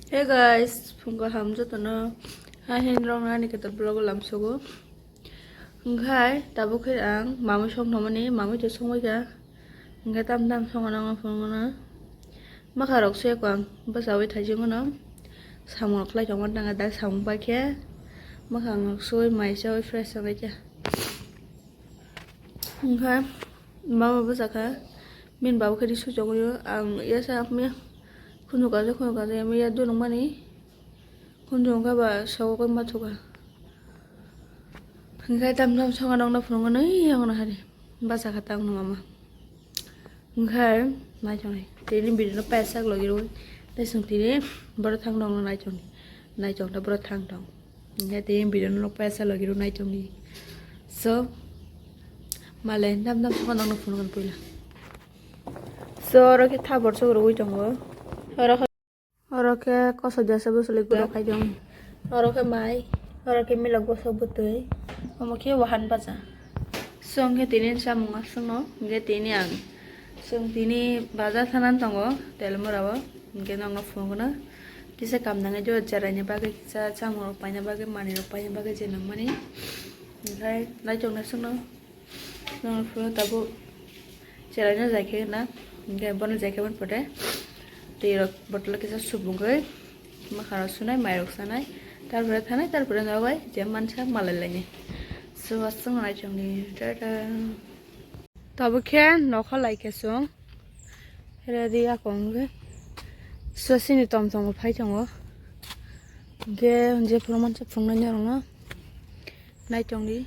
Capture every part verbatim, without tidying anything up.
Hey guys, phung kaham jotono. Hai, hin rong ani kata vlog lamsogo. Hwnkhe tabuk khe ang mamui song thangmani, mamui to songbaikha. Hwnkhe tam tam songo nang phunukno. Makha rok suyakho ang, bwchaui thaichung no. Samung rok khlai tongma nang da samung paikhe. Makha rok sui mai chaui fresh wngkha. Hwnkhe mama bwchakha, bini baba khe ri sui tongwi ang yasa miya khunu kaja khunu kaja miya dunukmani khunu wngkha ba sogo khe ma thukha. Hwnkhe tam tam songa nokna phunuknwi yangno hari bwchakha tangno mama. Hwnkhe naichongnai tini video no paisa logi rwi tei chwng tini borok thang nokno naichongni naichong ta borok thang tong. Hwnkhe tini video no paisa logi rwi naichongni. So, male dam dam sokha nokno phunukgwno puila. So, oro khe thabor sok rwui tongo. Oro khe, oro khe koso jasa bwswlwi gura khai tong. Oro khe mai, oro khe milok bwswk bwtwi. Omo khe wahan baja. So, hwnkhe tini chamung aswkno, hwnkhe tini ang. Chwng tini bazar thanan tongo, Telamura o. Hwnkhe nokno phunukgwno. Kisa kam nangwi jora cheraini bagwi kisa chamung rok paina bagwi, manwi rok paina bagwi je nangmani. Hwnkhe naichongna chwngno. Nokno phuru tabuk cheraino jai khe na, hwnkhe bono jai khe man pore twi rok bottle kisa subugwi mwkhang rok sunai, mai rok sanai, tarpore thanai, tarpore nogo bai je mansa malai lainai. So aswk nai chongni tata. Tabuk khe nokha lai khe chwng ready akong khe sosini tom tom phai tongo, hwnkhe je phuru mansa phunuknai norokno nai tongdi.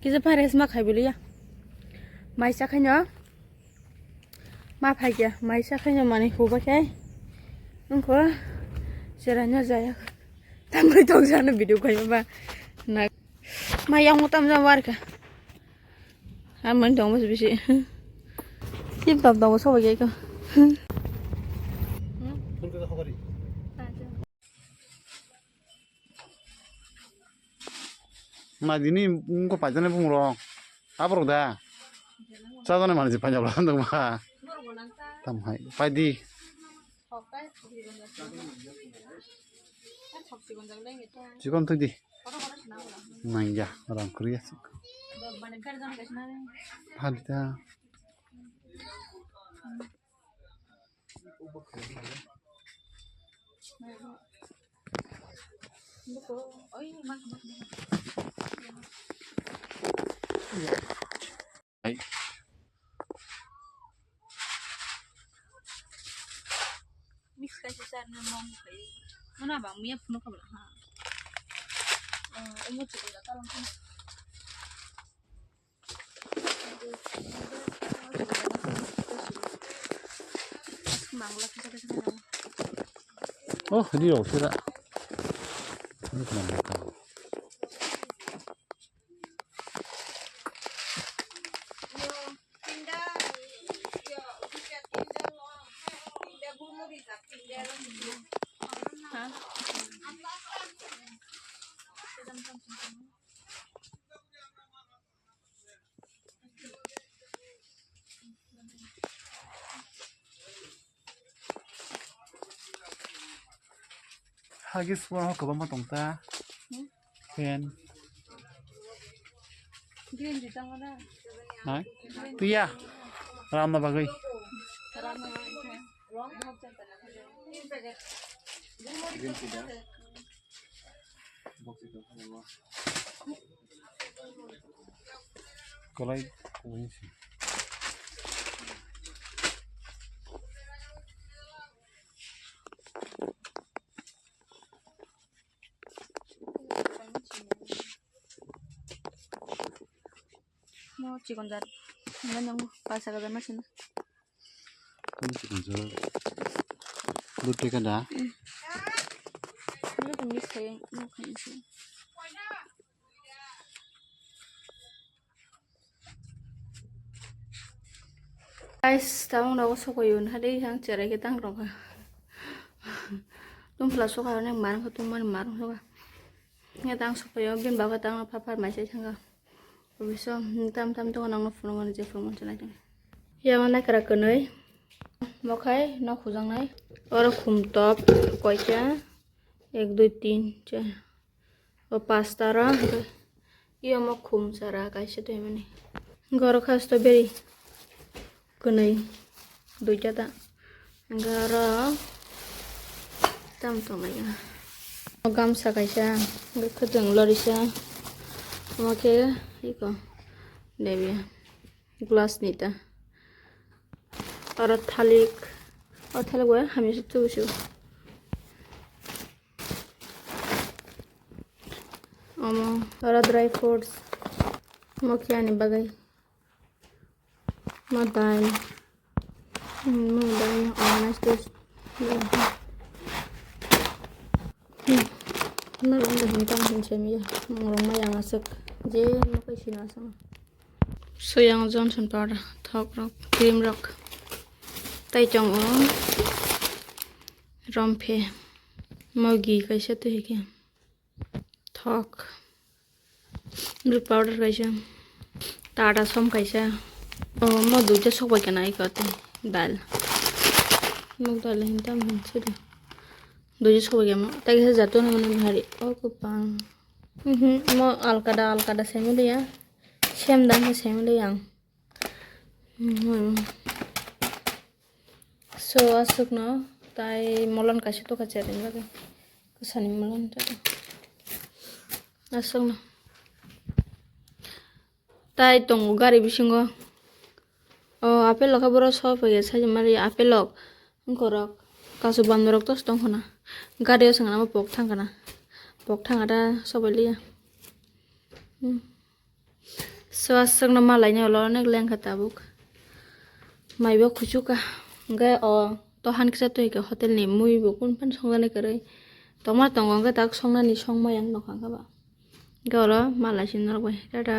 Kisa pares ma khai biliya. Mai sa khaino. Ma phai kya. Mai sa khaino mani huba khai. Wngkho. Cheraino jaya. Tambai tong jano video khai ba. Na. Ma yang mo tam jam war ka. Amani tong bisi bisi. Tip top tong so ba ko. Ma dini wngkha paijani bungrok. Aborok da. Chajani manwi se paijak rok tongma. Tam hai. Paidi. Chikon thwidi. Nangya, rang kwrwi ya. Phalita. Mix kaisa charna mong khai. Mana bang miya phunu kabla ha. Omo chikon da kalam phunu. Oh, ini loh, sira. Ini kenapa? Hagis pura ho kwbangma tong ta. Hmm? Fan. Green di tamo na. Hai. Tuya. Ramna bagwi. Ramna bagwi. Green tea da. Kolai kubuin si. Mo chikon jar. Nang paisa kajar masina. Ini chikon jar. Lutu kada. Ini kan mix kayak mau kayak sih. Guys, tabuk nogo sokoi un hade yang cherai ke tang rok. Tum pla soka ne mar ko tum man mar soka. Ne tang sokoi bin baba tang pha pha mai sai thanga. Obiso tam tam to nang phunukgo je phunukgo chalai tong. Yama nakra kwnwi. Mokhai nok hujaknai. Oro khum top koita, ek, dui, tin, char. O pasta ro. Iyo mo khum chara kaisa twi mani. Goro kha strawberry. Kwnwi duita ta. Hwnkhe oro tam tonglaikha. O gamsa kaisa, hwnkhe khwtwng lorisa. Omo khe iko debi glass ni ta. Oro thalik, o thalik bai hamya se tubu se. Omo oro dry fruits. Omo khe ani bagwi. Ma dal. Hmm, ma dal na organize to. Hmm. Na rong da hin tang hin sem ya. Rong ma yang aswk. Je no kai sino aswk. Soyang Johnson powder, thok rok, cream rok. Tai chong o. Romphe. Mogi kaisa twi hike. Thok. Milk powder kaisa. Tata som kaisa. Oh, mo duita sok bai kana iko te. Dal. Muk dal hin tam hin sidi. Duita sok bai kama. Tai kaisa jatu na mane bhari. Oh, kupang. Mhm, mo alkada, alkada semi liya. Sem dan semi liya. Mhm. So, aswkno tai molon kaisa tukha chereng bagwi. Kwsani molon ta. Aswkno. Tai tongo gari bisingo. O, apple rok khe borok sophaikhe sajwk mari apple rok. Wngkhorok. Kasu bamni rok tos tong khna. Gari o swngna pok thang khna. Pok thang ada sobai liya. Hmm. So, aswkno malaini ulo onek lengkha tabuk. Maibo khuchukha. Hwnkhe o to han kisa twi khe hotel ni mui bo kun phan songjaknai kwrwi. Tongma tongo hwnkhe tak songnani songma yang nokha khe ba. Hwnkhe oro malai si norok bai. Tata.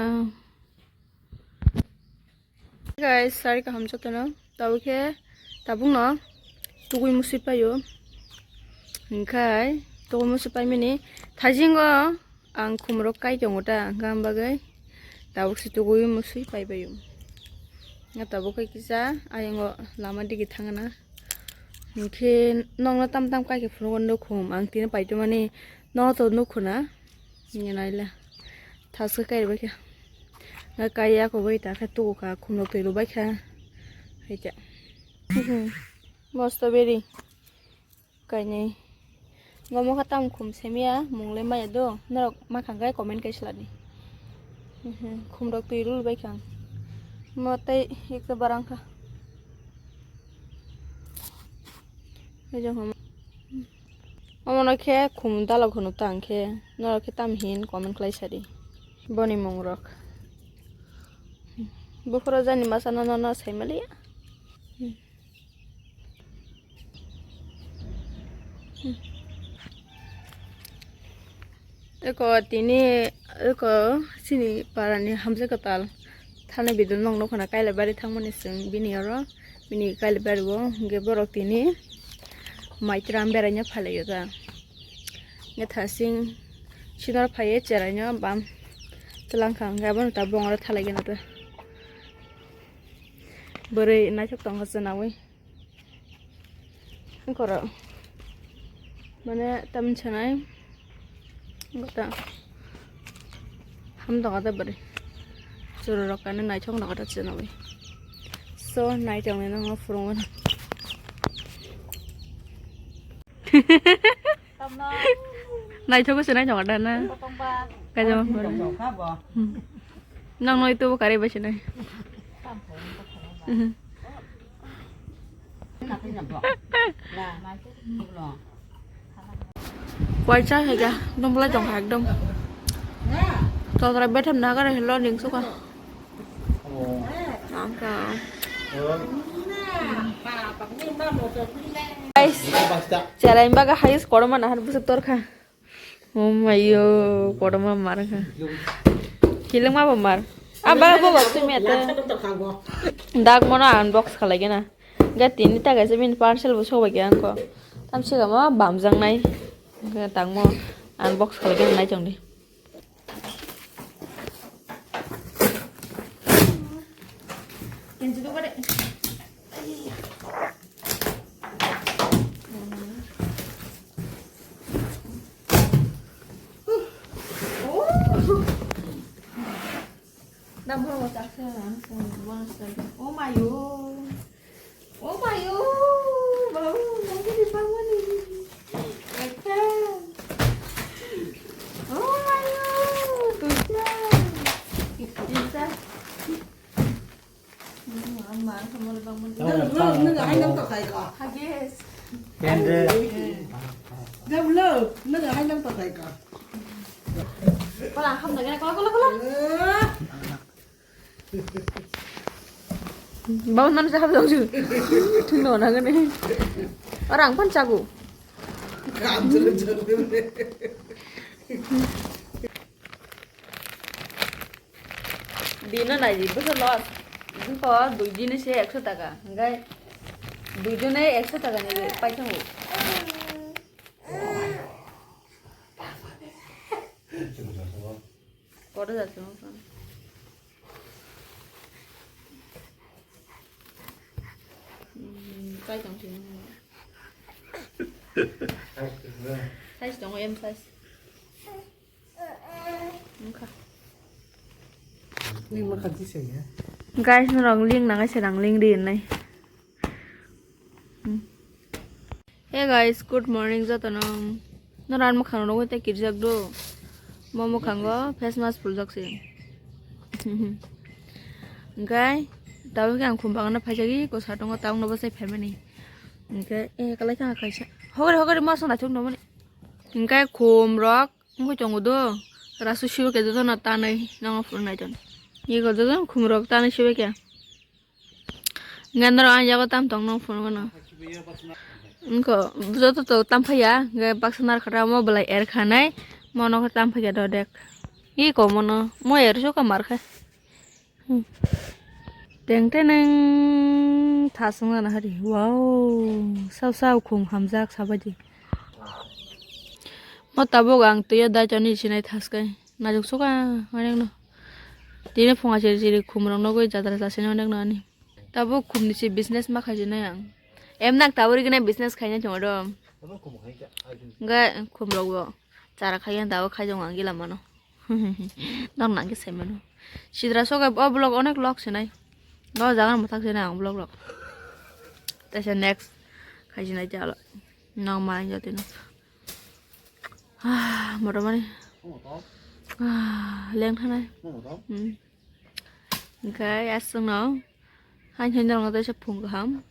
Guys, sari kaham jotono. Tabuk khe tabukno tugui musui paio. Hwnkhe tugui musui paimani thaisingo ang khumrok kai tongo ta, hwnkhe ang bagwi tabuk se tugui musui paibaio. Nga tabuk khe kisa ayongo lama digi thangna. Hwnkhe nokno tam tam kai khe phunukgo nukhung ang tini paitomani nokno to nukhuna. Hwnkhe naila thaskhe kai rwbaikha. Nga kai ya koboi ta khe tugo kha khumrok twi rwbaikha. Haikhe. Mosto beri. Kainwi. Ngo mokha tam khum semiya, mung le maya do. Norok makhang khe comment kai sladi. Khum rok twi rul bai kha. Mo tei ekta barang kha. Ejong hum. Omono khe khum dalok hwno tang khe. Norok khe tam hin comment khlai sadi. Boni mung rok. Buphuru jani masa no no no sai maliya. Eko tini eko chini parani hamjak kwtal thani video nong nukha na Kailabari thangmani chwng bini oro bini Kailabari o hwnkhe borok tini maitram beraina phalaio ta hwnkhe thasing sinor phaiye cheraino bam twlangkha hwnkhe abono ta bongoro thalaigena ta. Bwrwi naithok tongkha chwnaui. Khoro mane tamni sanai gota ham tongkha da bwrwi. Chwrwrok kani naithok tongkha da chwnaui. So naithok ni nangma phurungmano. Naithok se naithok da na. Kaisa ma phone. Nang noi tubu kare bai sinai. Waisa hega dum bla jong hak dum. Totra betham na kare hello ning suka. Guys, chelaini bagwi highest korma nahar bwswk torkha. Oh mayo, korma mar kha. Kilengma bo mar. Ah, ba bo bo simi ate. Dak mono unbox khalai gena. Ga tini ta gaisa bini parcel bo sobai gya angko. Tamsi gama bamjang nai. Ga tangmo unbox khalai gena nai chongdi. Oh mayo. Oh mayo. Babu, nanti di bangun ni. Kacang. Oh mayo. Kacang. Bisa. Nung, nung, nung, hai nang to khai ko. Hages. Kendre. Jam lo, nung hai nang to khai ko. Kola, ham na gana, kola, kola, kola. Bau nan sa habdong ju. Thung no na gane. Orang pan chagu. Kam jere jere. Dino nai di, bwswk loss. Wngkha o dui dini se ekso taka, hwnkhe dui dini ekso taka ni paithango. Kotor jat se wngkha. Hmm, kai tong sini. Size tongo, M size. Wngkha. Ni ma kha di se ya. Guys, norok link nangai se rang link ri nai. Hmm. Hey guys, good morning jotono. Norok ani mwkhang rok tei kirjak do. Mo mwkhango face mask puljak se. Hwnkhe tabuk khe ang khum bagano phaisagi ko satungo tabukno bwsai phaimani. Hwnkhe eh kalai kha kaisa. Hogori hogori masong naithok nangmani. Hwnkhe khum rok wngwi tongo do. Rasu sibo khe jotono tanwi nangma phuru naithok. Ego jotono khum rok tanwi sibo khe. Hwnkhe norok ani yago tam tong nang phuru gano. Wngkha joto to tam phaiya, hwnkhe baksa narwkha mo belai er khanai. Mo nokha tam phaiya do dek. Eko mono mo er sokha mar khai. Hmm. Teng teneng thasung na hari. Wow, sao sao khum hamjak sabaidi. Mo tabuk ang twiyo daichani sinai thaskai. Najuk suka onek no. Tini phunga chiri chiri khum rok nogoi jatra chasini onek no ani. Tabuk khum ni se business ma khaijinai ang. Em nak tabuk riknai business khaina chungo do. Ga khum rok bo. Chara khai ang tabuk khai jong ang gila mano. Nang nang khe sai mano. Sidra sogai o vlog onek log sinai. Go jaga mwthak sinai ang vlog rok. Tesa next khai sinai jalo. Nang malai jatino. Ah, motomani. Ah, leng thanai. Hmm. Hwnkhe aswkno. Hain hain norokno teisa phung kaham.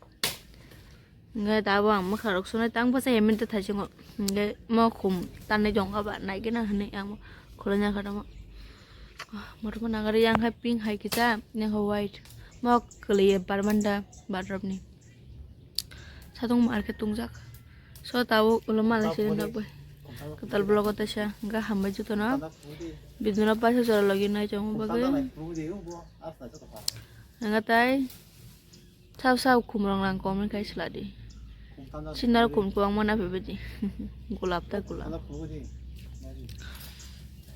Hwnkhe tabuk ang mwkha rok sunai tang bwsa hemento thaisingo. Hwnkhe mo khum tanai jongkha ba naikhe na hinwi ang khulai nakha tamo. Motom nangari yang hai pink hai kisa yang hai white. Mo kwlwi barmanda bathroom ni. Satung mar khe tungjak. So tabuk ulo mala siri nokbai. Kwtal vlog o teisa hwnkhe hambai jotono. Video no paisa jora logi nai chongma bagwi. Hwnkhe tai sao sao khum rok nang comment khai sla di. Sinaro khum kwbangma na phaibai di. Gulab ta gulab.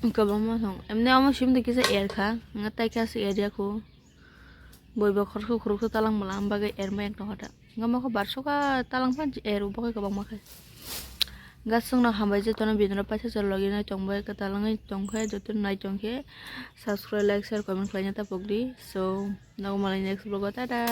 Kwbangma thong. Emni omo sim de kisa er kha. Hwnkhe tai khe aswk er ya kho. Boi bo khoroksa khoroksa talang mala bagwi er ma yang tong kha ta. Hwnkhe mokhe bar soka talang phan er bo khe kwbangma khe. Hwnkhe chwngno hambai je tono video no paisa chwla logi nai tong bai kwtal wngwi tong khe joto nai tong khe subscribe, like, share, comment khlaina ta pok di. So nogo malai next vlog o, tata.